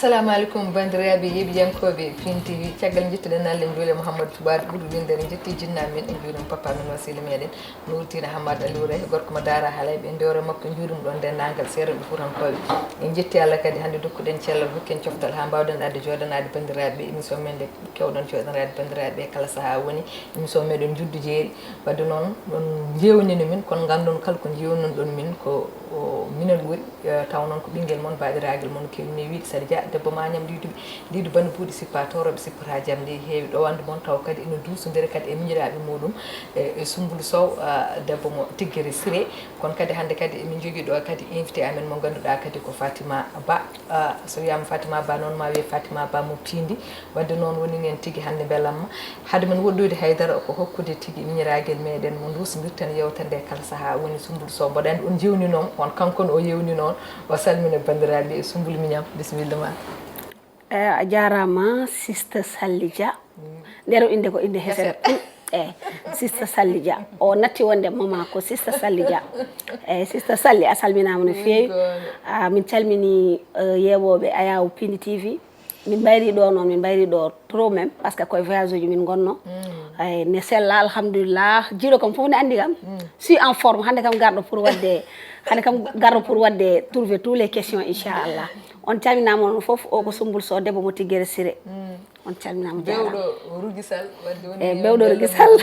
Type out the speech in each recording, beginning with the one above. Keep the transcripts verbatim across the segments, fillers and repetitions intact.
Assalamu aleykum, banndiraaɓe yeeɓiyankooɓe Pin T V. Caggal njettuɗen Allah, en njuuli Mouhamadou Touba ɓurɗo winndere, en njetti jinnaaɓe men, en njuurima papa men, wasiila meɗen Nourtine Hamad Aliou Rey, gorko mo Daara Halayɓe, en mbewre makko, en njuurima ɗon denndaangal seerenɓe fuutankooɓe. En njetti Allah kadi hannde dokkuɗen cellal, hokki en coftal haa mbaawɗen adde jooɗanaade banndiraaɓe émission men nde kewɗon jooɗanaade banndiraaɓe kala sahaa woni émission meɗen Njuddu Jeeri. Wadde noon, ɗon njeewnino min, kono nganndon kala ko njeewninon ɗon min ko o minen ɓuri. Eh, taw noon ko ɓinngel mon, baɗiragel mon, kewni wiide Sali Dia, debbo ma ñam ɗiɗi, ɗiɗi bana buuɗi sippa toroɓe sippata jam nde heewi ɗo wannde mon, taw kadi ene duusondiri kadi e miñiraaɓe muɗum, e, e Sumbulu Sow, ah, debbo mo Tiggere Siré. Kono kadi hannde kadi emin njogii ɗo kadi invité amen mo ngannduɗaa kadi ko Fatima Ba. Ah, so wiyaama Fatima Ba noon ma wiye Fatima Ba mo Piindi. Wadde noon woni nen tigi hannde mbelamma. Hade men woɗɗoyde haydara ko hokkude tigi miñiragel meɗen mo duusondirten yewtere nde kala sahaa woni Sumbulu Sow. Mboɗo anndi on jewninoom, on kanko ne o yewni noon, o salmina banndiraaɓe. Sumbulu miñam, bisimilla ma. Eh, a jaaraama, Sister Sally Dia. Ndero innde ko innde hesere. Hesere. Eh, Sister Sally Dia. O natti wonde mama ko Sister Sally Dia. Eh, Sister Sally, a salminaama no feewi. Goonga. Ah, min calmini, eh, yeewooɓe Ayaw Pindi T V. Min mbayri ɗo noon, min mbayri ɗo trop même, parce que koye voyage uji min ngonno. Ay, ne sella, alhamdulillah. Jiiɗo kam fof ne anndi kam. Si en forme, hannde kam garɗo pour waɗde, hannde kam garɗo pour waɗde trouver tous les questions, inchallah. On calminaama on fof, o ko Sumbul Sow, debbo mo Tiggere Siré. On calminaama, jaaraama. Bewɗo Rugi Sall, wadde woni. Eh, bewɗo Rugi Sall.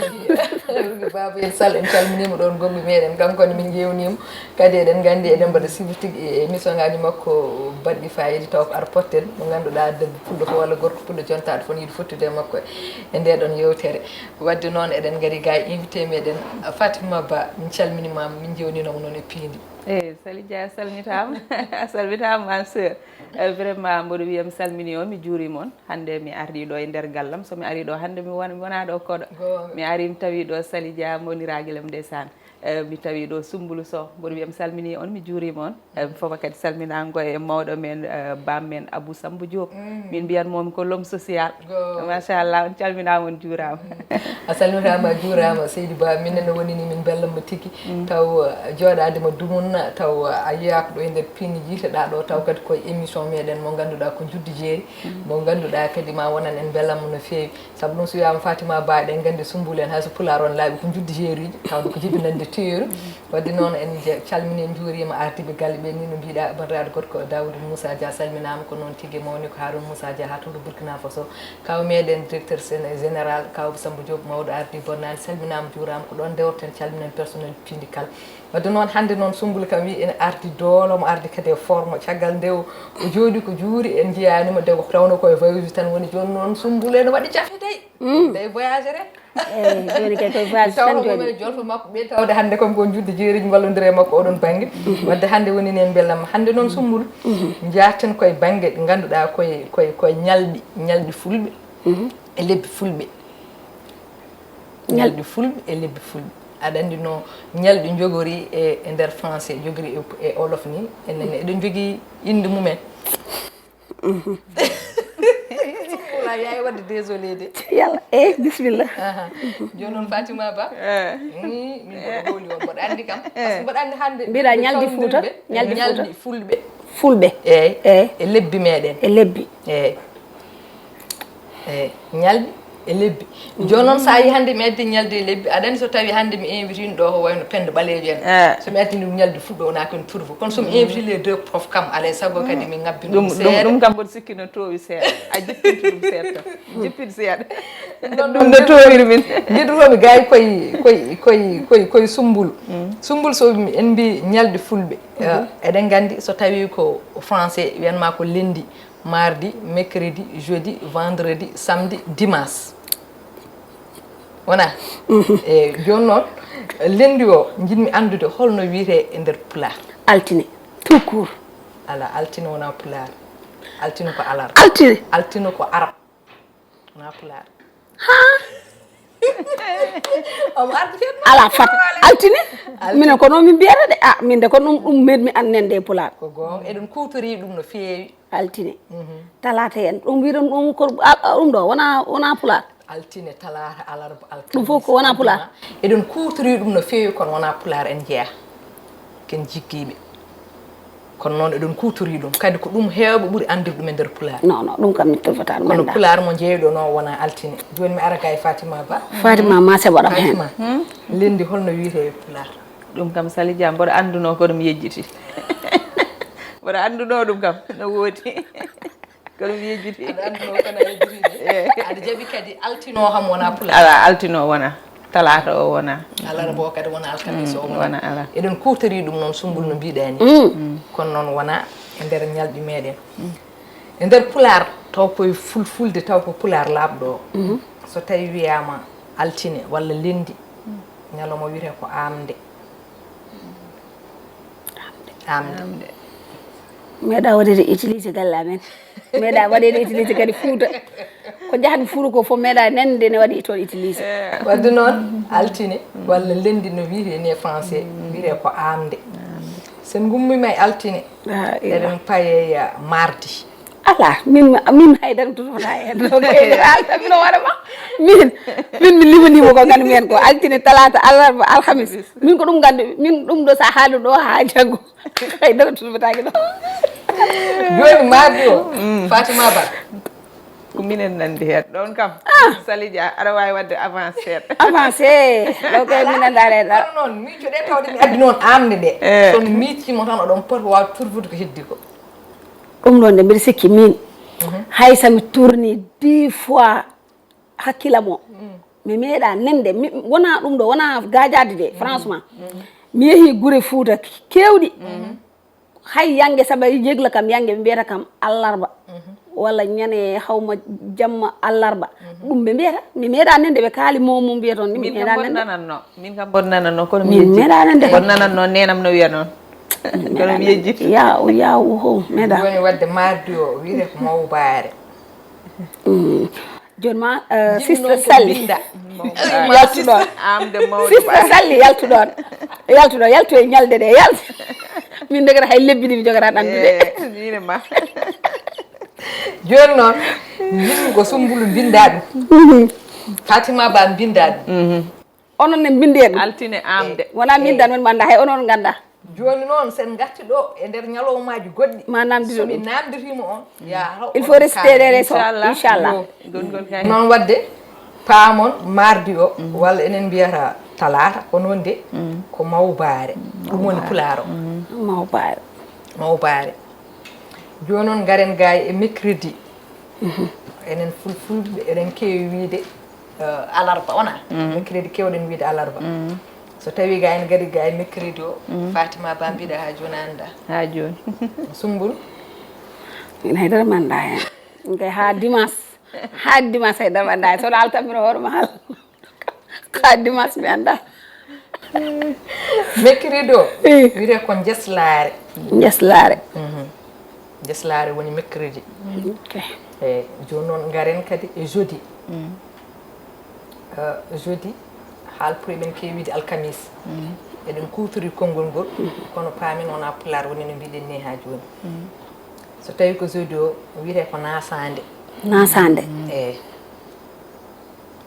Rugi Babayel Sall, en calminiima ɗoon gombe meɗen. Kanko ne min njeewniima. Kadi eɗen nganndi eɗen mbaɗa suivi tigi e émission ngaji makko baɗɗi fayida, taw ko ar potten mo ngannduɗaa debbo pullo fof walla gorko pullo jontaaɗo fof ne yiɗi fottude e makko e nde ɗon yewtere. Wadde noon eɗen ngari ga e invité meɗen Fatima Ba, min calminimaama, min njewninooma noon e piindi. Eyi, Sali Dia, a salmitaama. A salmitaama, ma sœur. Eh, vraiment, mboɗo wiya mi salmini on, mi juurima on. Hannde mi ardii ɗo e nder gallam. So mi arii ɗo hannde, mi won-, mi wonaa ɗo koɗo. Goonga. Mi arii, mi tawii ɗo Sali Dia, moniraagal am ndeysaan. Eh, mi tawii ɗo Sumbulu Sow. Mboɗo wiya mi salmini on, mi juurima on. Eh, mi fofa kadi salminaango e mawɗo men, eh, baam men Abou Samba Diop. Min mbiyan moom ko l'homme social. Goonga. Machallah, on calminaama, on juuraama. A salmitaama, a juuraama, Seydi Ba. Minen ne woni ni min mbellamma tigi. Taw, eh, jooɗaade ma dumunna, taw, eh, a yiyaaka ɗo e nder piindi jiiteɗaa ɗo, taw kadi koye émission meɗen mo ngannduɗaa ko Njuddu Jeeri, mo ngannduɗaa kadi ma wonan en mbelamma no feewi. Sabu ɗum so wiyaama Fatima Ba, eɗen nganndi Sumbulu en, hay so pulaar on laaɓi ko njuddu jeeruuji, tawde ko jibinande teeru. Wadde noon en je-, calmini, en njuuriima ardiiɓe galle ɓe, ni no mbiɗa banndiraaɗo gorko Daouda Moussa Dia salminaama, ko noon tigi mawni ko Harouna Moussa Dia haa to Burkina Faso. Kaw meɗen directeur sen-, général, Kaw Samba Diop, mawɗo ardi bonnaani, salminaama, juuraama, ko ɗoon ndewreten, calminen personnel piindi kala. Wadde noon hannde noon Sumbulu kam wi ene ardi doole, omo ardi kadi e forme. Caggal nde o, o jooɗi ko juuri, en njiyaani mo, de ko tawno koye voyage tan woni. Jooni noon Sumbulu ene waɗi jafe dey. Dey voyage rek. Eyi, jooni kay koye voyage tan jooɗi. Jolfo makko ɓe tawde hannde kam ko njudde jeeriji mballondire e makko oɗon bannge. Wadde hannde woni ni en mbelamma. Hannde noon Sumbulu, njaaten koye bannge ɗi ngannduɗaa koye, koye, koye ñalɗi, ñalɗi fulɓe e lebbi fulɓe. Ñalɗi fulɓe e lebbi fulɓe. Aɗa anndi no ñalɗi njogori e, e nder français, jogori e, e olof ni. Enen eɗen njogii innde mumen. Wala yaay wadde désolé de. Yalla, eh, bismillah. Aha. Jooni noon Fatima Ba. Eh. Mm, min mboɗo hooli on, mboɗo anndi kam. Parce que mboɗo anndi hannde. Mbiɗa ɓe ñalɗi Fuuta, ñalɗi Fuuta. Ñalɗi fulɓe. Fulɓe. Eyi. Eyi. E lebbi meɗen. E lebbi. Eyi. Eyi. Ñalɗi e lebbi. Jooni noon, so a yii hannde mi addi ñalɗi e lebbi, aɗa anndi so tawii hannde mi invitini ɗo ko wayno Penda Ɓaleejo en. Eh. So mi addini ɗum ñalɗi fulɓe, wonaa ko en turbo. Kono so mi invitini les deux profs kam, alaa e sago kadi mi ŋabbina ɗum, ɗum seeɗa. Ɗum kam mboɗo sikki no toowi seeɗa. A jippintu ɗum seeɗa tan. Jippin seeɗa. Ɗum no toowiri min. Njiɗuɗo mi gay koye, koye, koye, koye, koye Sumbulu. Sumbulu so en mbi ñalɗi fulɓe. Eh, eɗen nganndi so tawii ko français wiyan ma ko lundi, mardi, mercredi, jeudi, vendredi, samedi, dimanche. Wona? E jooni noon, lundi o, njiɗmi anndude holno wiyetee e nder pulaar. Altine, tout court. Alaa, altine wonaa pulaar. Altine ko alarba. Altine. Altine ko arab. Wonaa pulaar. Haa. Omo ardi heen. Alaa fat. Altine. Altine. Minen ko noon min mbiyata de. Ah, min de ko ɗum, ɗum meɗmi annende e pulaar. Ko goonga. Eɗen kuutori ɗum no feewi. Altine. Talaata en. Ɗum mbiɗon ɗum ko, a, a, ɗum ɗo wonaa, wonaa pulaar. Altine, talaata, alarba, alkamiisa. Ɗum fof ko wonaa pulaar. Ajjuma. Eɗen kuutori ɗum no feewi, kono wonaa pulaar en jeyaa. Ken jiggiiɓe. Kono noon eɗen kuutori ɗum kadi, ko ɗum heewɓe ɓuri anndirde ɗum e nder pulaar. Non, non, ɗum kam mi tolfata ɗum. Kono pulaar mo njeeyɗo noon wona altine. Jooni mi ara ga e Fatima Ba. Fatima ma seɓo ɗam heen. Fatima, lenndi holno wiyetee e pulaar? Ɗum kam Sali Dia mboɗo anndunoo kono mi yejjiti. Mboɗo anndunoo ɗum kam no woodi. Kono mi yejjiti. Aɗa anndi noon kono a yejjiti de. Aɗa jaɓi kadi altine o kam wona pulaar. Ala, altine o wona. Talaata o wona. Alarba o kadi wona, alkamisa o wona. Wona, ala. Eɗen kuutori ɗum noon, Sumbul, no mbiɗaa ni. Kono noon wona e nder ñalɗi meɗen. E nder pulaar taw koye fulfulde taw ko pulaar laaɓɗo o. So tawi wiyaama altine walla lenndi, ñalawma wiyetee ko aamnde. Aamde. Meeɗa waɗede utilisé galle amen. Meeɗa waɗede utilisé kadi Fuuta. Ko jahatmi Fuuta ko fof meeɗa nande ne waɗi toon utilisé. Wadde noon altine walla lundi no wiyetee ni e français, wiyetee ko aamde. So en ngummiima e altine, eɗen payeya mardi. Ala, min min haydara mi totona hen. Donc haalta min hoore ma. Min min mi limanima ko nganndu mi hen ko altine, talaata, alarba, alhamis. Min ko ɗum nganndu min, ɗum ɗo sa haali ɗo ha janngo. Haydara totbataake ɗo. Jooni mardi o, Fatima Ba. Ko minen nanndi heen ɗoon kam. Sali Dia aɗa waawi waɗde avancé. Avancé. Ɗo kay min anndaani heen dara. Kono noon miijoɗee tawde mi addi noon aamde nde. Kono miijtimo tan oɗon poti waawde turbude ko heddi ko. Ɗum ɗoon de mbiɗa sikki miin, hay so mi tourni dix fois hakkillam o, mi meeɗa nande, wona ɗum ɗo, wona gaajaade de, franchement. Mi yehii gure Fuuta keewɗi, hay yannge saɓa yegla kam yannge, ɓe mbiyata kam allarba, walla ñande hawma jamma allarba, ɗum ɓe mbiyata, mi meeɗa nande, ɓe kaali mo mum mbiya toon, mi meeɗa nande. Min kam mboɗo nanatnoo, kono mi yejjiti. Mboɗo nanatnoo neenam no wiya noon. Kono mi yejjiti. Yaw, yaw, ho, meeɗa. Jooni waɗde mardi o wiyetee ko mawbaare. Jooni ma sista Salli. Yaltu ɗoon. Sista Salli, yaltu ɗoon. Yaltu ɗoon, yaltu e ñalɗi ɗe, yaltu. Min ndekete hay lebbi ɗi mi jogataa ɗanndude. Miin e ma. Jooni noon njiɗmi ko Sumbulu mbinnda ɗum. Fatima Ba mbinnda ɗum. Onon ne mbinndee ɗum. Altine aamde. Wonaa min tan woni mi anndaa, hay onon nganndaa. Jooni noon, so en ngartii ɗoo e nder ñalawmaaji goɗɗi, ma naamndiron ɗum. So mi naamndirii mo on, ya haw. Il faut rester les sons, inchallah. Inchallah. Yo, gongol kay. Noon waɗde, paamon, mardi o, walla enen mbiyata talaata, ko noon de, ko mawbaare. Ɗum woni pulaar o. Mawbaare. Mawbaare. Jooni noon, ngaren gay e mercredi. Enen fulfulɓe, eɗen keewi wiyde alarba, wona? Mercredi keewɗen wiyde alarba. So tawii ga en ngarii ga e mercredi o, Fatima Ba mbiɗa haa jooni a anndaa. Haa jooni. Sumbul. Min haydara mi anndaa heen. Min kay haa dimanche. Haa dimanche haydara mi anndaa heen. So wonaa altine tan mbiɗa hoore ma haal. Haa dimanche mi anndaa. Mercredi o wiyetee ko njeslaare. Njeslaare. Njeslaare woni mercredi. Eyi, jooni noon ngaren kadi e jeudi. Jeudi, haalpuyɓe en keewi wiyde alkamiisa. Eɗen kuutori konngol ngol, kono paamen wonaa pulaar woni no mbiɗen ni haa jooni. So tawii ko jeudi o, wiyetee ko naasaande. Naasaande. Eyi,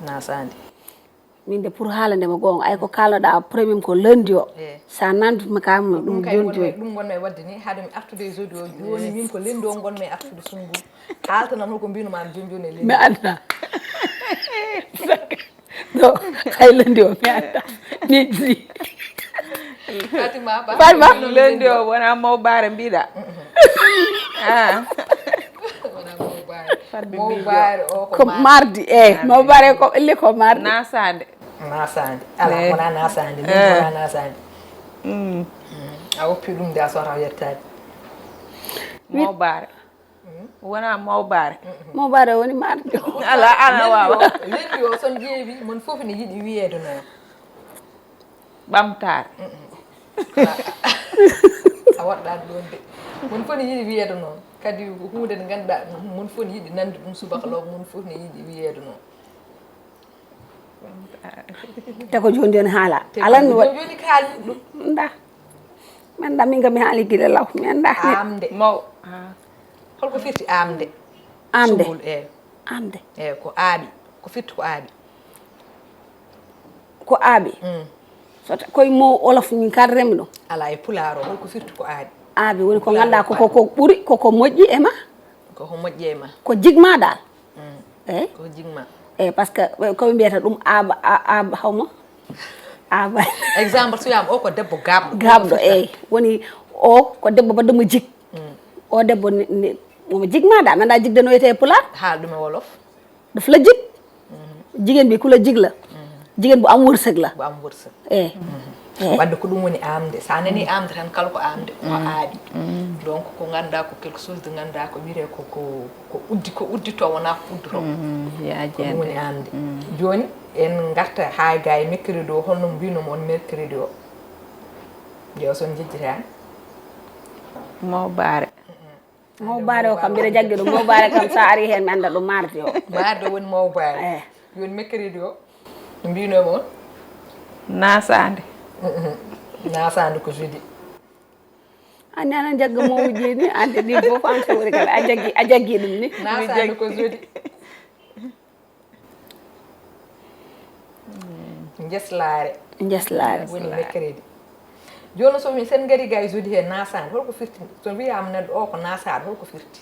naasaande. Min de pour haalande ma goonga, ay ko kaalnoɗaa premier ko lundi o. Eyi. Sa nanndutma kam ɗum jooni jooni. Ɗum ngonmi e waɗde ni, haade mi artude e jeudi o, jooni min ko lundi o ngonmi e artude Sumbul. Haaltanam holko mbinuma an jooni jooni e lundi. Mi anndaa. Ɗo, hay lundi o mi anndaa. Mi yejjiti. Fatima Ba. Fatima. Lundi o wona mawbaare mbiɗa. Ah. Mawbaare o ko mardi. Eyi, mawbaare ko elle ko mardi. Naasaande. Naasaande. Ala, wona naasaande. Min wona naasaande. A woppi ɗum de a sota yettaade. Mawbaare. Wona mawbaare. Mawbaare woni mardi. Ala, ana waawa. Lenndi o son ƴeewi mon fof ne yiɗi wiyeede noon. Ɓamtaare. A waɗɗaani ɗoon de. Mon fof ne yiɗi wiyeede noon. Kadi ko huunde nde ngannduɗaa mon fof ne yiɗi nande ɗum subaka law, mon fof ne yiɗi wiyeede noon. Te ko jooni jooni haala. Alan mi waɗi. Jooni jooni kaali ɗum. Nda. Mi annda min kam mi haali gila law. Mi annda. Aamde. Maw. Holko firti aamde? Aamde. Sumul e. Aamde. Eyi ko aaɓi. Ko firti ko aaɓi. Ko aaɓi. Mm. So koye mo olof min kalremi ɗum. Ala e pulaar o holko firti ko aaɓi. Aabi woni ko ngannduɗaa ko ko ɓuri, ko ko moƴƴi e ma. Ko ko moƴƴi e ma. Ko jigma dal. Eyi. Ko jigma. Eyi, par ce que ko ɓe mbiyata ɗum aaba, aaba, hawma? Aaba. Exemple, so wiyama o ko debbo gaaɓɗo. Gaaɓɗo, eyi. Woni o ko debbo baɗɗo mo jig. O debbo omo jigma dal, mi annda jigde no wiyetee e Pulaar. Haal ɗum e wolof. Daf la jig. Jigéen bi ku la jig la. Jigéen bu am wërsëg la. Bu am wërsëg. Eh. Wadde ko ɗum woni aamde. So a nani aamde tan, kala ko aamde, ko aaɓi. Donc ko ngannduɗaa ko quelque chose de ngannduɗaa ko wiyetee ko, ko, ko uddi, ko udditoo, wonaa ko uddotoo. Ko ɗum woni aamde. Jooni en ngarta haa ga e mercredi o, holno mbiynomi on mercredi o? Nde o son jejjitaani. Mawbaare. Mawbaare o kam mbiɗa jaggi ɗum. Mawbaare kam so a ari heen mi annda ɗum mardi o. Mardi o woni mawbaare. Eh. Jooni mercredi o no mbiynomi on? Nasaande. Nasaande ko jeudi. Anne aɗa jagga mawuji ni, ante ɗi fof an sewri kala a jaggi, a jaggi ɗum ni. Nasaande ko jeudi. Njeslaare. Njeslaare. Woni mercredi. Jooni so mi sen ngari ga e jeudi he nasaande, holko firti? So wiyama neɗɗo o ko nasaaɗo, holko firti?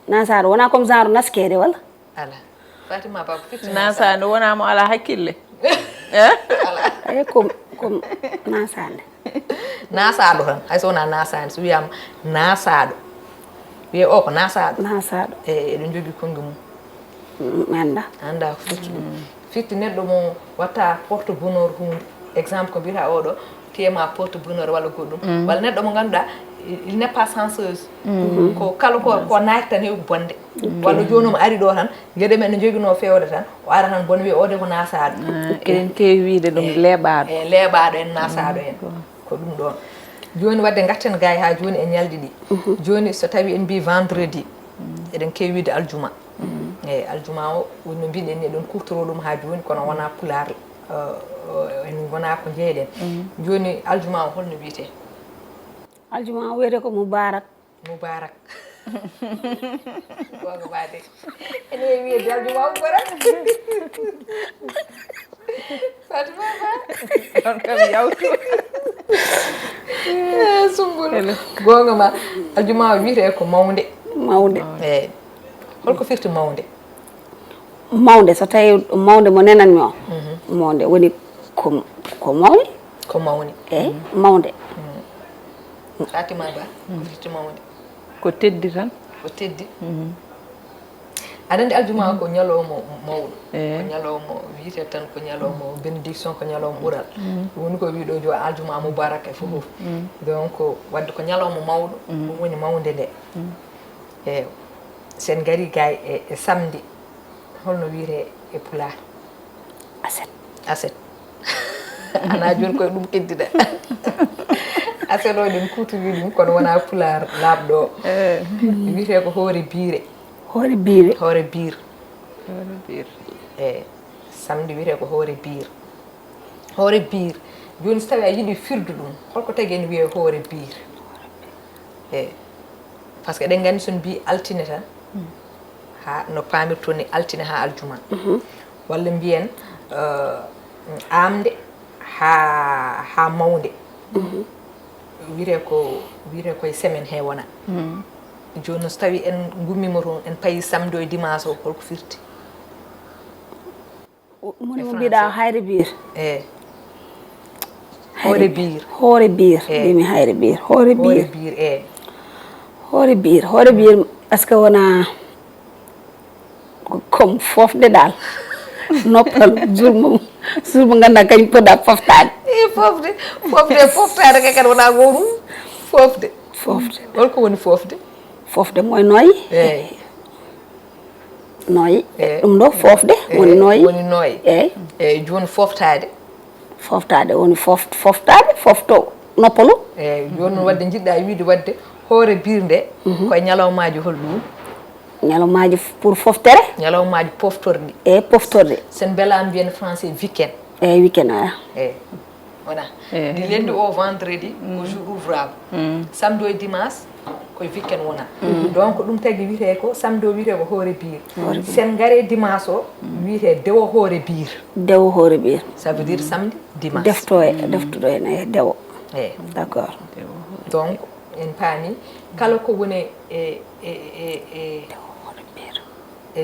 Nasaaɗo wona comme genre naskeede walla? Ala. Fatima Ba ko firti? Nasaaɗo wona mo ala hakkille. Eh? Ala. Eyi, comme, comme nasaande. Nasaaɗo tan, hay so wona nasaande, so wiyama nasaaɗo, wiye o ko nasaaɗo. Nasaaɗo. Eyi, eɗen jogii konngi mum. Mi annda. Annda ko firti ɗum. Firti neɗɗo mo watta porte bonheur huunde. Exemple ko mbiyata oɗo, tiyema porte bonheur walla goɗɗum. Walla neɗɗo mo ngannduɗaa, il n'est pas chanceuse. Ko kala ko, ko naati tan heɓi bonde. Walla jooni omo ari ɗo tan, geɗe men no joginoo feewde tan, o ara tan bone wiya o de ko nasaaɗo. Ah, eɗen keewi wiyde ɗum leeɓaaɗo. E leeɓaaɗo en, nasaaɗo en. Ko ɗum ɗon. Jooni wadde ngarten gaay haa jooni e ñalɗi ɗi. Jooni so tawi en mbi vendredi, eɗen keewi wiyde aljuma. Eyi, aljuma o woni no mbiɗen ni eɗen kuftoro ɗum haa jooni, kono wona pulaar, eh, en ngona ko jeyɗen. Jooni aljuma o holno wiyetee? Aljuma o wiyetee ko mubarak. Mubarak. Goonga ma de. Ene wiye de aljuma o mubarak. Fatima Ba. On kam yawtu. Eh, Sumbul. Goonga ma. Aljuma o wiyetee ko mawnde. Mawnde. Eyi. Holko firti mawnde? Mawnde, so tawi mawnde mo nenanmi o, mawnde woni ko, ko mawni. Ko mawni. Eyi, mawnde. Fatima Ba, ko firti mawnde? Ko teddi tan. Ko teddi. Aɗa anndi aljuma ko ñalawma mawɗo. Eyi. Ko ñalawma wiyetee tan ko ñalawma bénédiction, ko ñalawma ɓural. Ɗum woni ko wiɗo jo aljuma mubarak e fof. Donc wadde ko ñalawma mawɗo, ɗum woni mawnde nde. Eyi. So en ngari gay e, e samedi, holno wiyetee e pulaar? Aset. Aset. Ana jooni koye ɗum keddida. Aset o eɗen kuutori ɗum, kono wona pulaar laaɓɗo o. Eh. Wiyetee ko hoore biire. Hoore biire. Hoore biir. Hoore biir. Eyi. Samedi wiyetee ko hoore biir. Hoore biir. Jooni so tawi a yiɗi firdu ɗum, holko tagi en wiye hoore biir? Eyi. Par ce que eɗen nganndi so en mbi altine tan, haa no paamirton ni altine haa aljuma. Walla mbiyen, eh, aamde haa, haa mawnde. Wiyetee ko, wiyetee koye semaine he wona. Jooni so tawi en ngummiima toon, en payi samedi o e dimanche o, holko firti? Moni mo mbiɗa hayre biir. Eyi. Hoore biir. Hoore biir. Eyi. Mbimi hayre biir. Hoore biir. Hoore biir, eyi. Hoore biir. Hoore biir, est-ce que wona ko, comme fofde dal? Noppal, jour mo, jour mo ngannduɗaa kañum poɗɗa foftaade. E fofde, fofde, foftaade kay kadi wona gootum. Fofde. Fofde. Holko woni fofde? Fofde moy nooyi. Eyi. Nooyi. Eyi. Ɗum ɗo fofde, eyi, woni nooyi. Woni nooyi. Eyi. Eyi, jooni foftaade. Foftaade woni fof-, foftaade, fofto noppalu. Eyi, jooni noon wadde njiɗɗa wiide wadde hoore biir nde, koye ñalawmaaji hol ɗum? Ñalawmaaji f-, pour foftere? Ñalawmaaji poftorɗi. Eyi, poftorɗi. Sen mbela mbiyen français week-end. Eyi, week-end, aya. Eyi. Wona. Eyi. Du lundi au vendredi, ko jour ouvrable. Samedi au dimanche, ko week-end wona. Donc, ɗum tagi wiyetee ko, samedi o wiyetee ko hoore biir. Hoore biir. Sen ngare dimanche o, wiyetee dewo hoore biir. Dewo hoore biir. Ça veut dire samedi, dimanche. Defto e, deftuɗo en e dewo. Eyi. D'accord. Donc, En paami kala ko woni e e e e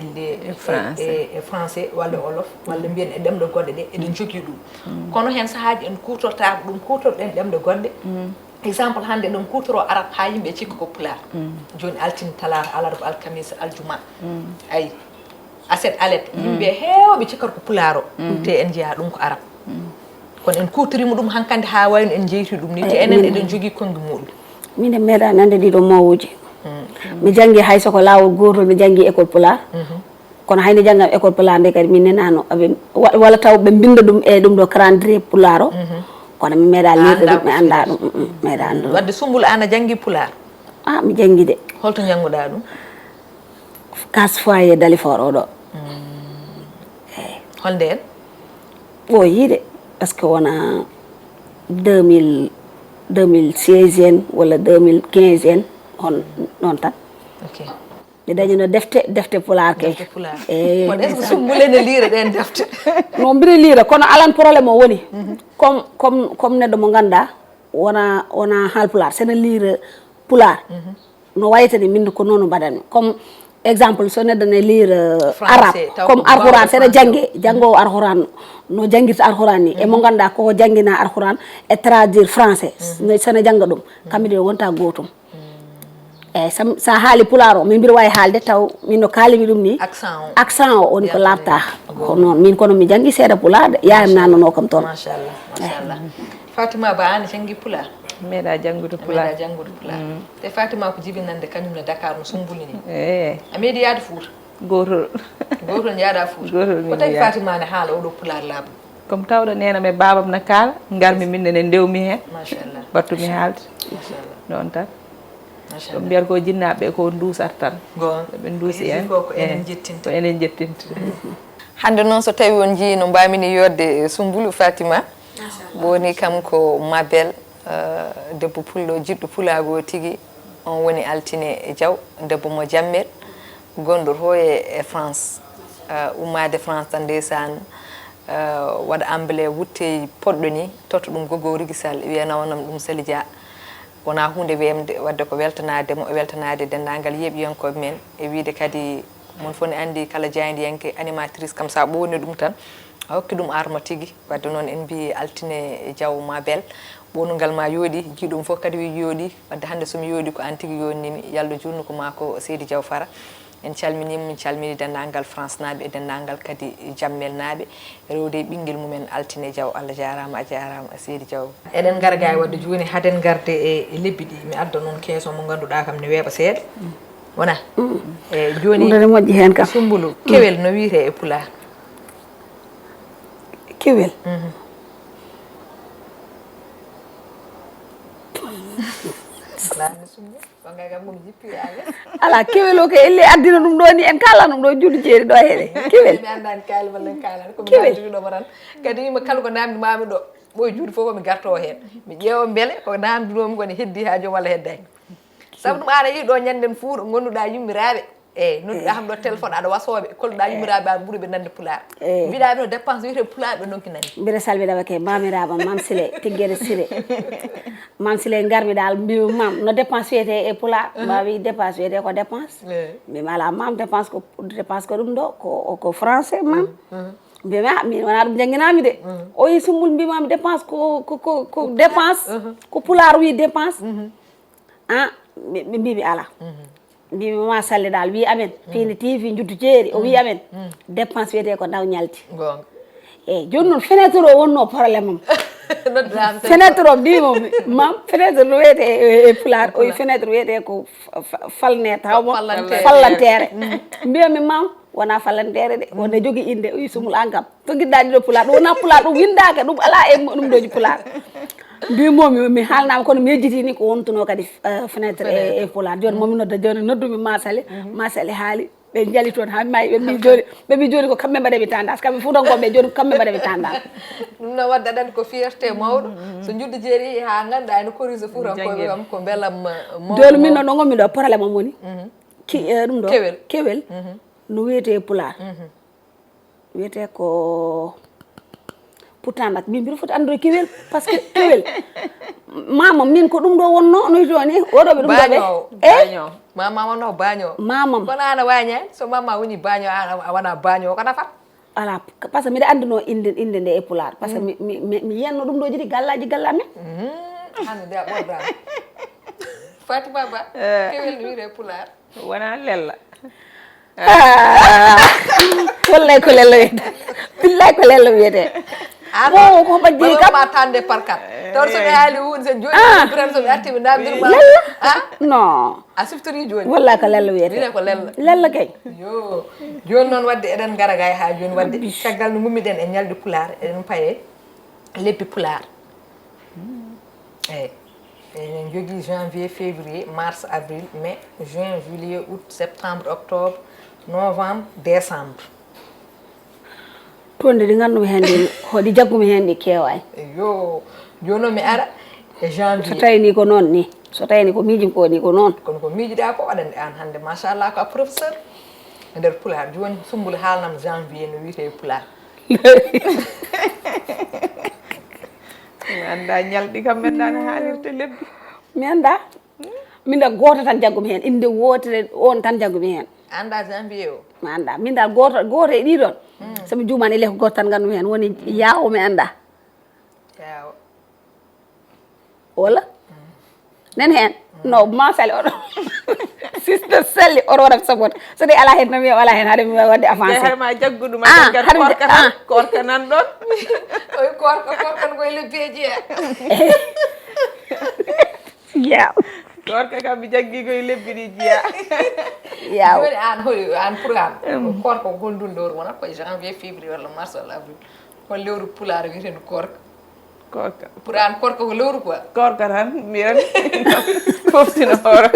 e français walla olof walla mbiyen e ɗemɗe goɗɗe ɗe eɗen njogii ɗum. Kono heen sahaaji en kuutortaako ɗum, kuutorɗen ɗemɗe goɗɗe. Exemple, hannde eɗen kuutoro arab haa yimɓe cikka ko pulaar. Jooni altine, talaata, alarba, alkamisa, aljuma. Ayi, aset, alet, yimɓe heewɓe cikkata ko pulaaro. Te en njiyaa ɗum ko arab. Kono en kuutoriima ɗum hankandi haa wayno en njeytii ɗum ni, te enen eɗen njogii konngi muuɗum. Min e meeɗa nande ɗiɗo mawuji. Mi janngi hay soko laawol gootol, mi janngi école pulaar. Kono hayno janngam école pulaar nde kadi min nenaano aɓe wa- walla taw ɓe mbinnda ɗum e ɗum ɗo calendrier pulaar o. Kono mi meeɗa liirde ɗum, mi annda ɗum. Meeɗa anndu. Wadde Sumbulu, an a janngi pulaar? Ah, mi janngi de. Holto njannguɗaa ɗum? Case foyer Dalifort o ɗo. Holnde en? Ɓooyii de, parce que wona deux mille, deux mille seize en walla deux mille quinze en, on ɗon tan. Ok. Ɓe dañino defte, defte pulaar ke. Defte pulaar. Eyi. Kono est-ce que Sumbulu ne liira ɗeen defte? No mbiɗa liira, kono alan problème o woni. Comme, comme, comme neɗɗo mo ngannduɗaa, wona, wona haalpulaar, sene liira pulaar. No waytani min ko noon mbaɗanmi. Comme exemple, so neɗɗo ne liira, euh, arabe, comme alquran, sene jannge, janngo alquran, no janngirta alquran ni. E mo ngannduɗaa ko janngina alquran e traduire français, no sene jannga ɗum. Kamɓe ɗe wonta gootum. Eyi, sam- sa haali pulaar o, min mbiɗa waawi haalde taw min no kaalimi ɗum ni. Accent o. Accent o woni ko laaɓta. Ko noon. Min kono mi janngi seeɗa pulaar de, yaayam nanano kam toon. Machallah, machallah. Fatima Ba, an a janngi pulaar? Meeɗa janngude pulaar. Meeɗa janngude pulaar. Te Fatima ko jibinande kañum ne Dakar no Sumbulu ni. Eyi. A meeɗi yaade Fuuta? Gootol. Gootol njaaɗa Fuuta. Gootol. Ko tawi Fatima ne haala oɗo pulaar laaɓɗo? Comme tawɗo neenam e baabam na kaala, ngarmi min ne ndewmi heen. Machallah. Battumi haalde. Machallah. Noon tan. Machallah. Ɗum mbiyata ko jinnaaɓe ɓe ko nduusata tan. Goonga. Ɓe nduusi en. Ko enen jettinta. Ko enen jettinta. Hannde noon, so tawi on njii no mbaamini yodde e Sumbulu, Fatima, machallah, woni kam ko Mabel, eh, debbo pullo, jiɗɗo pulaagu o tigi. On woni Altine Jaw, debbo mo Jammel, gonɗo to e, e France. Eh, ummaade France tan, ndeysaan, eh, waɗa emballé, wutte poɗɗo ni, totta ɗum Gogo Rigi Sall, wiya nawanam ɗum Sali Dia. Wonaa huunde weemde, wadde ko weltanaade mo, weltanaade denndaangal yeeɓiyankooɓe men, e wiyde kadi mon fof ne anndi kala jaayndiyanke, animatrice kam, so a ɓoowni ɗum tan, a hokki ɗum arma tigi. Wadde noon en mbiyi Altine Jaw Mabel, ɓownungal ma yooɗi, jiiɗum fof kadi wi yooɗi. Wadde hannde so mi yooɗi ko aan tigi yooɗnimi, yallo juutnu ko maa ko Seydi Jaw Fara. En calminiima, min calmini denndaangal France naaɓe e denndaangal kadi Jammel naaɓe, rewde e ɓinngel mumen Altine Jaw. Allah jaaraama, a jaaraama Seydi Jaw. Eɗen ngara ga e wadde jooni, haden ngarde e, e lebbi ɗi, mi adda noon keeso mo ngannduɗaa kam ne weeɓa seeɗa. Wona? E jooni, ɗum ne moƴƴi heen kam. Sumbulu, kewel no wiyetee e pulaar? Kewel? Mhm. Alaa, mi Sumbulu, ko ngay kam ko mi jippi e Agnès. Alaa, kewel o ko elle addina ɗum ɗo ni, en kala ɗum ɗo juuɗe jeeri ɗo heɗe. Kewel. Mi anndaani kaali walla en kaalaani, ko mi Kewel. Haaldude ɗo mo tan. Kadi wiima kala ko naamndi maami ɗo, ɓooy juuɗe fof ko mi gartoo heen. Mi ƴeewa mbele ko naamndinoomi ko ne heddi haa joom walla heddaani. Sabu ɗum aɗa yiɗo ñannden fuur, ngonnduɗaa yummiraaɓe. Eyi, nodduɗaa kam ɗo téléphone, aɗa wasooɓe, kolluɗaa yummiraaɓe aɗa ɓuri ɓe nande pulaar. Eyi. Mbiɗa ɓe no dépense wiyetee pulaar, ɓe ndonki nande. Mbiɗa salmina ɓe ke mamiraaɓe, Mam Sile, Tiggere Sire. Mam Sile ngarmi dal, mbimi, "Mam, no dépense wiyetee e pulaar?" Mbaawi dépense wiyetee ko dépense. Eyi. Mbimi, "Alaa, Mam, dépense ko, dépense ko ɗum ɗo, ko, ko français, Mam." Mbimi, "Ah, min wonaa ɗum jannginaa mi de." O yi Sumbul, mbimami dépense ko, ko, ko, ko dépense, ko pulaar wi dépense. Ah, ɓe, ɓe mbimi, "Alaa." Mbimi, "Ma Salle dal wi amen, piindi T V njuddu jeeri, o wi amen, dépense wiyetee ko ndaw ñaldi." Goonga. Eyi, jooni noon fenêtre o wonno problème am. Nodduɗaa am téléphone. Fenêtre o mbimo, "Mam, fenêtre no wiyetee e, e pulaar?" O wi, "Fenêtre wiyetee ko fa-, fa-, falnet, haw mo fallanteere." Fallanteere. Mbiyami, "Mam, wonaa fallanteere de, wonde jogii innde." O wi, "Sumbul, aan kam, to ngiɗɗaa ɗiɗo pulaar, ɗum wonaa pulaar, ɗum winndaaka, ɗum alaa e mo-, ɗum ɗoji pulaar." Mbimomi, mi haalnaama, kono mi yejjitini ko wontunoo kadi, eh, fenêtre e, e pulaar. Jooni momi nodda, jooni noddumi Ma Salle, Ma Salle haali, ɓe njali toon haa mi maayi, ɓe mbi jooni, ɓe mbi jooni ko kamɓe mbaɗami tendance, kamɓe Fuutankooɓe jooni ko kamɓe mbaɗami tendance. Ɗum noon wadde aɗa anndi ko fierté mawɗo, so njuddu jeeri haa ngannduɗaa ene corrige Fuutankooɓe kam ko mbelam, eh, mawɗo. Jooni min noon ɗo ngonmi ɗo, problème am woni, ki-, eh, ɗum ɗo, kewel. Kewel, no wiyetee e pulaar. Wiyetee ko, pourtant nak, min mbiɗa foti anndude kewel, parce que kewel, Mama min ko ɗum ɗo wonno no jooni oɗo ɓe ɗum ɗo ɓe. Baño. E Baño. Mama wonno baño. Mamam. Kono ana wañi hen so mama woni baño an a wona baño ko nafat. Ala, parce que mbiɗa anndunoo innde innde nde e pulaar, parce que mi mi mi mi yiyanno ɗum ɗo jiɗi gallaaji galla men. Hande de a ɓorda. Fatima ba. Kewel no wiyde e pulaar. Wona lella. Wallay ko lello wiyete. Billay ko lello wiyete. Bon ko majji kam. Ma tande par quatre. Taw so ɓe haali hunde sen joni. Biran so ɓe arti ɓe namdir ma. Lella. Ah. Non. A siftori joni. Wallay ko lello wiyete. Wiyete ko lella. Lella kay. Yo. Joni noon wadde eɗen ngara gay ha joni wadde caggal no gummiɗen e ñalɗi pulaar eɗen paye lebbi pulaar. Eyyi. Eɗen jogui janvier, février, mars, avril, mai, juin, juillet, août, septembre, octobre, novembre, décembre. Toon de ɗi nganndu-mi heen ɗi hoɗi jaggumi heen ɗi keewaani. Yo. Joni mi ara e So janvier. Tawi ni ko noon ni, so tawi ni ko miijim ko ni ko noon. Kono ko miijiɗa ko waɗande an hannde machallah ko a professeur e nder pulaar. Joni Sumbul haalnam janvier no wiyete e pulaar. Mi annda ñalɗi kam men dana haalirta lebbi. Mi annda. Min da gooto tan jaggumi heen, innde wootere on tan jaggumi heen. Anda janvier o. Mi annda. Min da gooto gooto e ɗii ɗoon. So mi juumani ele ko gooto tan nganndumi heen woni yaawo mi annda. Yaawo. Wala? Nen heen? No ma sali oɗo. Sister sali oɗo waɗa sabot. So dee ala heen no mi wala heen hade mi waɗde avancé. Hade ma jaggudu ma jaggat korka tan korka nan ɗon. Oy korka korka no koye lebbeji e. Yaaw. Korka kam mi jaggi koye lebbi ɗi jiya. Yaaw. Joni an hoy an pour an. Korka ko hol ndun lewru wona koye janvier, février walla mars walla avril. Hol lewru pulaar wiyeten korka. Korka. Pour an korka ko lewru quoi. Korka tan mbiyan. Foftino hoore.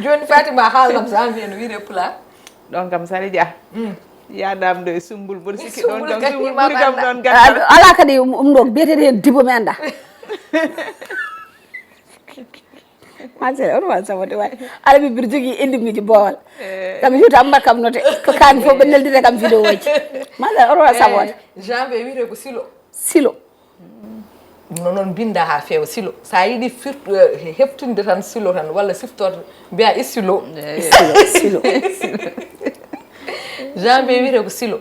Joni Fatima haalnam janvier no wiyete pulaar. Ɗon kam sali ja. Yaadam ɗo e Sumbul mboɗo sikki ɗon kam Sumbul ɓuri kam ɗon gandal. Ala kadi um ɗo biyetede heen dibo mi annda. Machallah oɗo waɗa sabode waɗi ala mi mbiɗa jogii ennemi ji boowal. Kam hiwta amma kam note ko kaani fof ɓe neldita kam vidéo ji. Machallah oɗo waɗa sabode. Janvier wiyete ko silo. Silo. Ɗum noon noon mbinnda haa feewa silo. So a yiɗi firtu heftinde tan silo tan walla siftorde mbiya e silo. Silo. Silo. Janvier wiyete ko silo.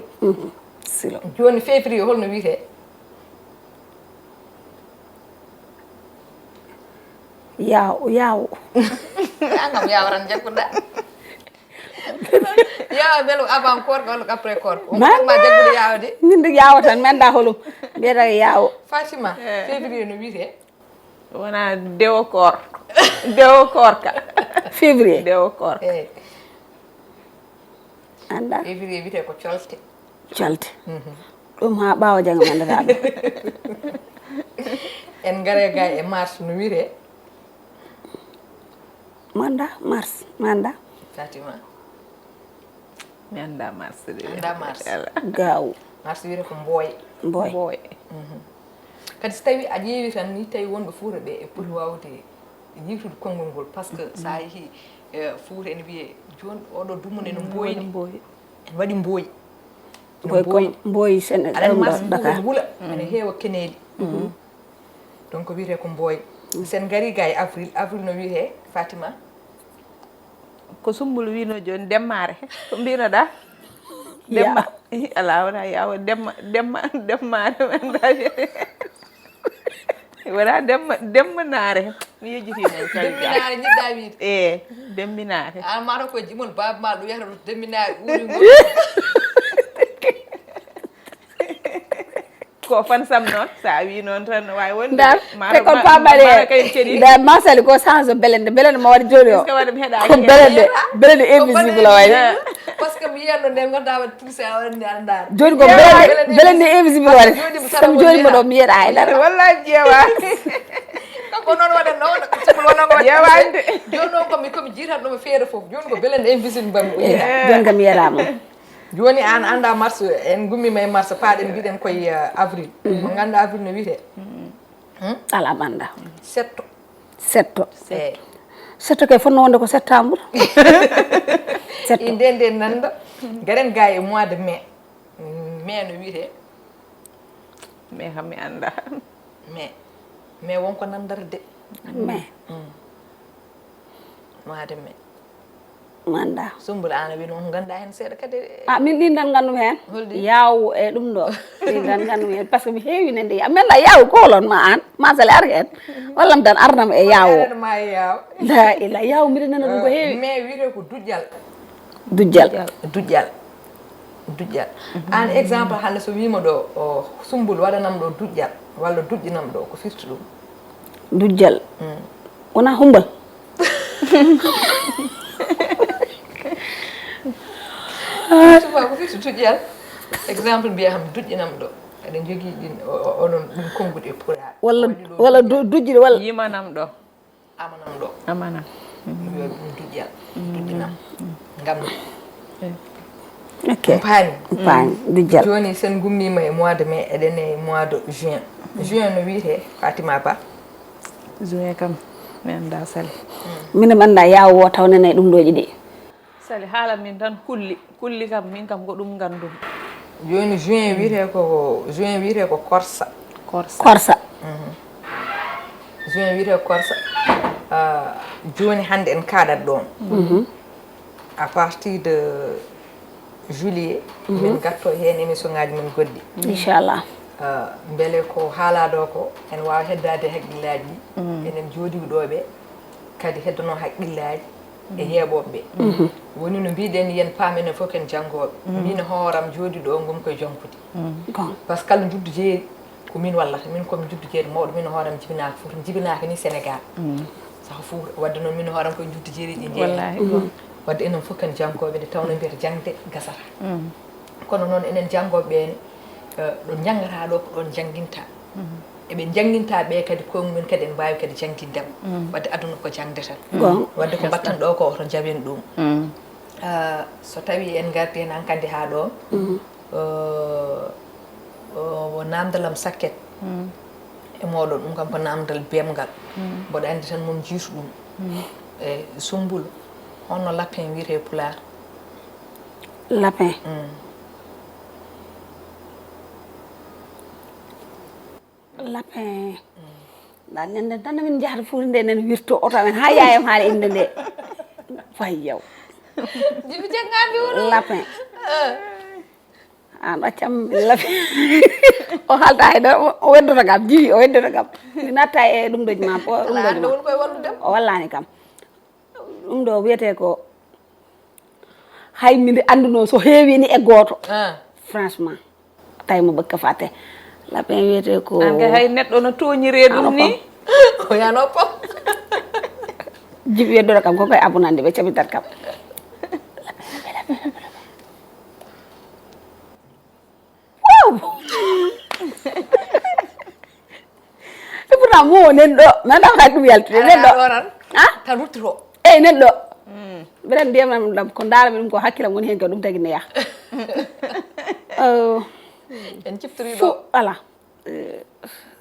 Silo. Jooni février holno wiyete? Yaaw yaaw. Angam yaaw tan jagguɗa. Yaaw belo avant korka walla après korka. On ma jaggude yaaw de. Min de yaawa tan mi annda holum. Mbiyata yaawo. Fatima, février no wiyete? Wona dewo koor. Dewo koorka. Février. Dewo koorka. Eyyi. Annda. Février wiyete ko colte. Colte. Ɗum haa ɓaawo janngo mi anndataa ɗum. En ngare ga e mars no wiyete? Mi annda mars mi annda. Fatima. Mi annda mars de. Annda mars. Gaawu. Mars wiyete ko mbooye. Mbooye. Mbooye. Kadi so tawi a ƴeewi tan ni tawi wonɓe Fuuta ɓe e poti wawde yiwtude konngol ngol par ce que sa yeehi Fuuta ene wiye joni oɗo dumon ene mbooyi. Mbooyi. Ene waɗi mbooyi. Mbooyi comme mbooyi Sénégal Aɗa anndi mars Dakar. Wula ene heewa keneeli. Donc wiyete ko mbooyi. Sen ngari ga e avril, avril no wiyete Fatima? Ko Sumbul wino joni demmare ko mbinoɗa? Demma. Ala wona yawo demma demma demmare. Wona demma demma naare. Mi yejjiti non. Demminaare jiɗɗa wiide. E demminaare. An mata ko jimol baaba ma ɗum yahata to demminaare ɓuuri ngol. Ko fan sam noon sa wi noon tan no wawi wonde. Ndar te kon pamare ndar masali ko change belende belende ma waɗi joni o. Ko belende belende invisible o waɗi. Parce que mi yiyatno nde ganduɗa waɗi tout ça waɗi nde aɗa ndaara. Joni ko belende belende invisible o waɗi. Sabu joni mboɗo mi yiyata hay dara. Wallahi ƴeewa. Kanko noon waɗat noon sibol wona ko waɗi. Ƴeewande. Joni noon komi komi jiitatnoma feere foof joni ko belende invisible mbammi o yiyata. Joni kam mi yiyatama. Joni an anda mars en gummima e mars paɗen mbiɗen koye avril. Mo ganduɗa avril no wiyete? Ala mi anda. Setto. Setto. Eyyi. Setto kay fotno wonde ko septembre. Setto. Inde nde nanda garen ga e mois de mai. Mai no wiyete? Mai kam mi anda. Mai. Mais wonko nandata de. Mais Mois de mai. Manda. Sumbul, an a wi noon ko ganduɗa hen seeɗa kadi. Ah, min ɗin tan gandumi hen. Holɗi? Yaw e ɗum ɗo. Ɗin tan gandumi hen parce que mi heewi nande yaw. Min la yaw kolon ma an. Ma sali ar hen. Wallam tan arnam e yaw. Ma yaw. La ila yaw mbiɗa nana ɗum ko heewi. Mais wiyete ko duƴƴal. Duƴƴal. Duƴƴal. Duƴƴal. An exemple hande so wima ɗo o Sumbul waɗanam ɗo duƴƴal walla duƴƴinam ɗo, ko firti ɗum? Duƴƴal. Wona humbal. Tuma ko firti duƴƴal. Exemple mbiya kam duƴƴinam ɗo. Eɗen jogii ɗin onon ɗum konnguɗi e pulaar. Walla walla duƴƴude walla. Yimanam ɗo. Amanam ɗo. Amana. Wiya ɗum duƴƴal. Duƴƴinam. Ngam Ok. Paani. Paani. Duƴƴal. Jooni sen gummima e mois de mai, eɗen e mois de juin. Juin no wiyete, Fatima Ba? Juin kam mi annda Sali. Minen mi annda yawo o taw nene e ɗum ɗoji ɗi. Sali haala min tan kulli. Kulli kam min kam ko ɗum ngandumi. Jooni juin wiyete ko juin wiyete ko korsa. Korsa. Korsa. Juin wiyete ko korsa. Ah, jooni hannde en kaaɗat ɗoon. À partir de juillet min ngatto heen émission ngaji men goɗɗi. Inchallah. Ah, mbele ko haala ɗo ko en waawa heddaade haqqillaaji enen jooɗiiɓe ɗo ɓe, kadi heddano haqqillaaji e yeeɓooɓe ɓe. Woni no mbiɗen yen paam enen fof ken janngooɓe. Min hooram jooɗi ɗo ngon koye jankude. Bon. Parce que kala njuddu jeeri ko min wallata. Min komi njuddu jeeri mawɗo, min hooram jibinaaka fof, jibinaaka ni Sénégal. Saha fof wadde noon min hooram koye njuddu jeeri ɗi jeeya. Wallahi. Wadde enen fof ken janngooɓe nde tawno mbiyata jaŋde gasata. Kono noon enen janngooɓe ɓe ne, eh, ɗo njanngata ɗo ko ɗoon njannginta. Eɓe njannginta ɓe kadi koye mumen kadi en mbaawi kadi janngindema. Wadde aduna ko jaŋde tan. Wadde ko mbattan ɗo ko oto njawen ɗum. Ah, so tawi en ngarti hen hankadi ha ɗo, eh, o namdalam sakket e moɗon, ɗum kam ko namdal bemgal. Mboɗo andi tan moom jiitu ɗum. E Sumbul, honno lapin wiyete e pulaar? Lapin. Lapin. Nda ñande tan min njahata fuuti nde nen wirto oto amen ha yayam haala inde nde. Way yaw. Jibi jangami wono. Lapin. An accam lapin. O halta hay dara, o weddota kam, jiwi o weddota kam. Mi natta e ɗum ɗoji ma, ɗum ɗoji ma. Won koye wallude. O wallani kam. Ɗum ɗo wiyete ko hay minde anduno so heewini e gooto. Franchement tawi mo bakka fate lapin wiyete ko. An kay hay neɗɗo no toñire ɗum ni. O yano pop. Jibi weddoto kam ko koye abunande ɓe cabitat kam. Wow. E pourtant mo nen ɗo mi anda kadi ɗum yaltude nen ɗo. Ɗoran. Ah, tan ruttoto. Eyi nen ɗo. Mbeɗa ndiyam ɗam ko ndaarami ɗum ko hakkilam woni hen ko ɗum tagi neya. En ciftori ɗo. Fo ala.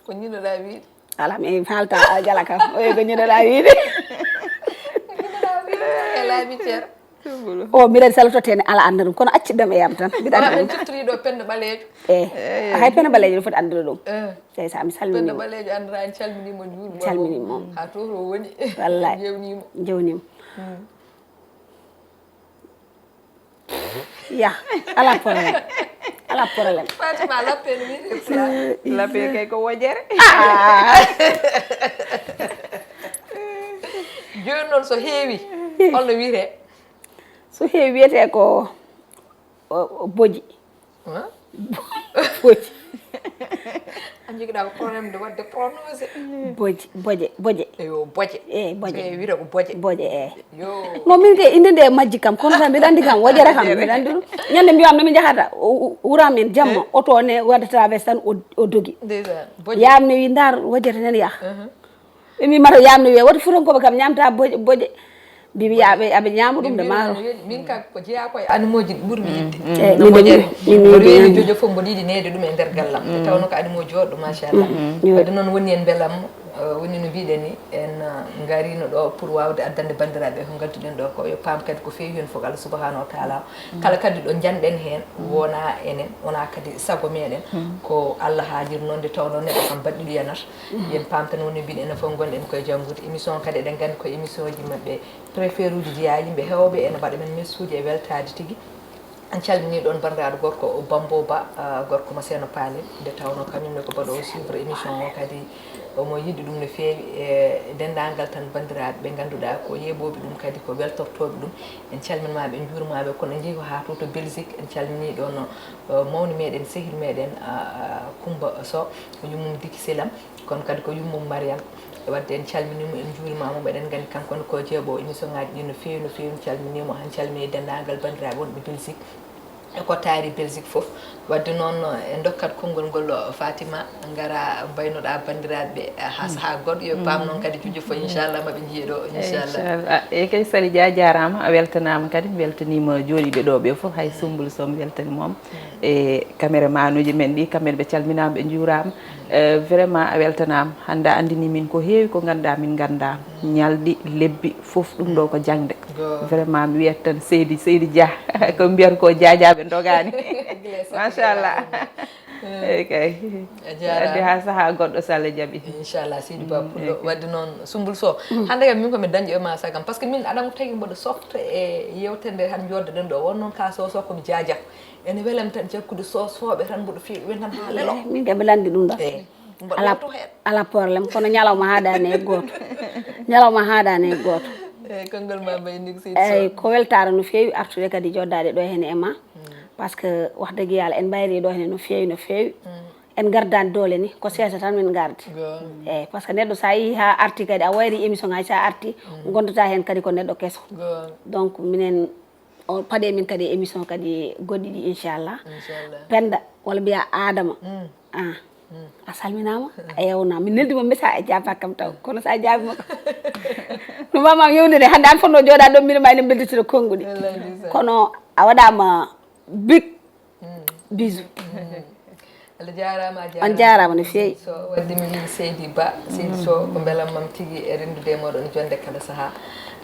Ko ñinoɗa wiide. Ala mi halta jala kam oye ko ñinoɗa wiide. E laabi ceer. O mbiɗa saloto tene ala anda ɗum kono acciɗam e yam tan mbiɗa anda En ɗum. Ciftori ɗo penda ɓaleejo. E hay pena baleejo no foti andude ɗum. Eh, Eyi sa mi penda salminima. Ɓaleejo andira en calminima juuɗe. Calminima moom. Ha to to woni. Wallay. Jewnima. Jewnima. Ya, ala problème. Ala problème. Fatima lappe no wiyete pulaar. Lappe kay ko wojere. Jooni noon so heewi holno wiyete? So heewi wiyete ko o- o boji. Hein? Boji. A jogiɗa ko problème de wadde prononcé. Boji, boje, boje. Eyo boje. E boje. E wiyete ko boje. Boje e. Yo. No min ke inde nde majji kam kono tan mbiɗa andi kam wojere kam mbiɗa andi ɗum. Ñande mbiyam no mi jahata wura min jamma oto ne wadde traverse tan o- o dogi. Ndeysaan. Boje. Yam ne wi ndar wojere nen yaha. Ɓe mbi mata yam ne wiya woti futankoɓe kam ñamta boje boje. Mbimi yaɓe aɓe ñama ɗum de maaro. Min ka ko jeeya koye animaux ji ɓurmi yiɗde. Eyi, min de- min- min- Mboɗo min- weeni min- jojo fof mboɗo yiɗi neede ɗum e nder gallam. Nde tawno ko animaux jooɗɗo machallah. Wadde noon woni en beelam. Eh, woni no mbiɗen ni, en eh, ngarino ɗo pour wawde addande bandiraɓe ko ngadduɗen ɗo ko, yo paam kadi ko feewi hen fof Allah subhanahu wa taala. Kala kadi ɗo njanɗen hen, wona enen, wona kadi sago meɗen, ko Allah haajir noon, nde tawno neɗɗo kam baɗɗiɗo yanat. Yen paam tan woni mbiɗen enen fof gonɗen koye janngude. Émission kadi eɗen nganndi ko émission ji maɓɓe préféré uji jeyaa yimɓe heewɓe ene mbaɗa men messuuji e weltaade tigi. En calminii ɗoon banndiraaɗo gorko Bambo Ba, ah, gorko mo Seeno Paale, nde tawnoo kañum ne ko mbaɗoowo suivre émission o kadi, omo yiɗi ɗum no feewi. E denndaangal tan banndiraaɓe ɓe ngannduɗaa ko yeeɓooɓe ɗum kadi ko weltortooɓe ɗum, en calminimaaɓe, en njuurimaɓe. Kono en njehii ko haa to, to Belgique, en calminii ɗoon, eh, mawni meɗen, sehil meɗen, ah, Kumba Sow, yummum Diki Selam, kono kadi ko yummum Mariam. Wadde en calminii mo, en njuurimaama mo, eɗen nganndi kanko ne ko jeeɓo émission ngaji ɗi no feewi, no feewi. En calminii mo, en calminii denndaangal banndiraaɓe wonɓe Belgique e ko taari Belgique fof. Wadde noon, en ndokkat konngol ngol, Fatima, ngara mbaynoɗaa banndiraaɓe ɓe, haa sahaa goɗɗo, yo paam noon kadi jojo fof, inchallah, maɓe njiye ɗo, inchallah. Inchallah. E kay, Sali Dia jaaraama, a weltanaama kadi, mi weltaniima jooɗiiɓe ɗo ɓe fof, hay Sumbul Sow, mi weltaniima mo. E caméraman uji men ɗi, kamɓe ɓe calminaama, ɓe njuuraama. Eh, vraiment, a weltanaama. Hannde a anndini min ko heewi ko ngannduɗaa min nganndaa. Ñalɗi, lebbi, fof ɗum ɗo ko jaŋde. Vraiment, mi wiyat tan seydi, seydi Dia. Ko mbiyata ko Dia Dia ɓe ndogaani. Machallah. Eyi kay. A jaaraama. Wadde haa sahaa goɗɗo, so Allah jaɓi. Inchallah, seydi Ba Pullo. Wadde noon, Sumbul Sow. Hannde kam min ko mi dañƴo e ma sagam. Par ce que min aɗa tagi mboɗo softa e yewtere nde han joddoɗen ɗo. Won noon ka Sow Sow ko mi Dia Dia. Ene welam tan jaggude Sow Sowɓe tan mboɗo feewi ɗumen tan haa lelo. Min kay mi lanndi ɗum ɗo. Eyi. Mboɗo Ala, yalto heen. Ala problème, kono ñalawma haadaani e gooto. Ñalawma haadaani e gooto. Eyi, konngol ma mbayi ni ko seydi Sow. Eyi, ko weltaare no feewi artude kadi joddaade ɗo heen e ma. Par ce que wax dëgg Yàlla en mbayri ɗo heen no feewi, no feewi. En ngardaani doole ni, ko seesa tan min ngardi. Eyi, par ce que neɗɗo so a yehii haa arti kadi, a wayri émission ngaji, so a arti, gondata heen kadi ko neɗɗo keso. Donc minen o paɗe min kadi e émission kadi goɗɗi ɗi, inchallah. Inchallah. Penda, walla mbiya Adama. Ah. A salminaama, a yewnaama. Min neldi mo message, a jaabaa kam taw. Kono so a jaabi mo, no mbawmi yewnude hannde, an fotnoo jooɗaade ɗo, mbiɗa ma ene mbeltitira konnguɗi. Wallahi ndeysaan. Kono a waɗaama big bisou. Allah jaaraama, a jaaraama. On jaaraama no feewi. So wadde mi wii seydi Ba, seydi Sow, ko mbelamma am tigi e renndude e mooɗon jonnde kala sahaa.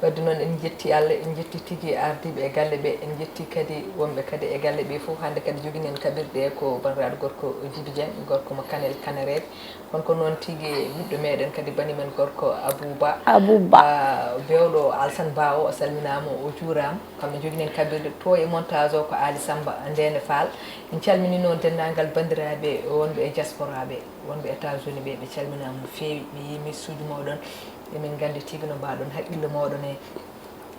Wadde noon en njetti Allah, en njetti tigi ardiiɓe e galle ɓe, en njetti kadi wonɓe kadi e galle ɓe fof. Hannde kadi joginen kaɓirɗe ko banndiraaɗo gorko Djiby Dieng, gorko mo Kanel Kanereeɓe. Kono ko noon tigi ɓiɗɗo meɗen kadi bani men gorko Abou Ba. Abou Ba. Ah, bewɗo Alsan Ba o, o salminaama, o juuraama. Kamɓe joginen kaɓirɗe to e montage o ko Ali Samba Ndene Fall. En calminii noon denndaangal banndiraaɓe wonɓe e diaspora ɓe, wonɓe États-Unis ɓe, ɓe calminaama no feewi. Mi yii message mooɗon, emin nganndi tigi no mbaɗon haqqille mooɗon e,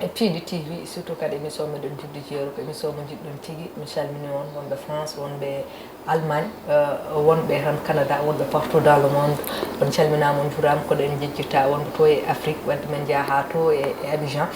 e Piindi T V, surtout kadi émission meɗen Julde Jeero, ko émission mo njiɗɗon tigi. Mi calminii on, wonɓe France, wonɓe Allemagne, eh, wonɓe tan Canada, wonɓe partout dans le monde. On calminaama, on njuuraama, koɗo en jejjita wonɓe to e Afrique, wadde men njaha haa to e, e Abidjan.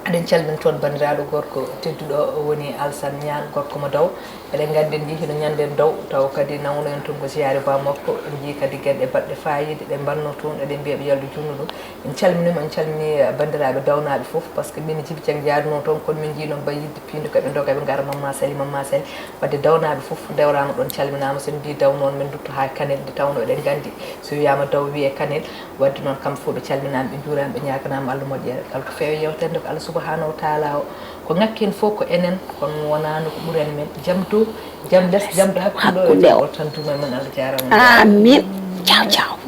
Eɗen calmina toon banndiraaɗo gorko tedduɗo, o woni Alsan Ñaan, gorko mo Daw. Eɗen nganndi en njii hino ñannden Daw, taw kadi nawno en toon ko siyaare ba makko. En njii kadi geɗe baɗɗe faayiida ɗe mbanno toon, eɗen mbiya ɓe yaltu junnuɗo. En calminii mo, en calminii, eh, banndiraaɓe dawnaaɓe fof, par ce que min Djiby Dieng njaadunoo toon, kono min njii noon ba yiɗde piindi ko ɓe ndoga ɓe ngara Mamma Sali, Mamma Sali. Wadde dawnaaɓe fof dewraama ɗoon, calminaama. So en mbii Daw noon, min ndutto haa Kanel, nde tawnoo eɗen nganndi so wiyaama Daw wiyee Kanel. Wadde noon, kamɓe fof ɓe calminaama, ɓe njuuraama, ɓe ñaaganaama Allah moƴƴere. Kala ko feewi yewtere nde ko Allah subhanahu wa taala o. Ko ŋakki heen fof ko enen, kono wonaano ko ɓuri en men. Jam dow, jam les, jam ɗo hakkunde o, hakkunde o. Jam o tan duuma e men, Allah jaaraama. Amin. Ciao, ciao.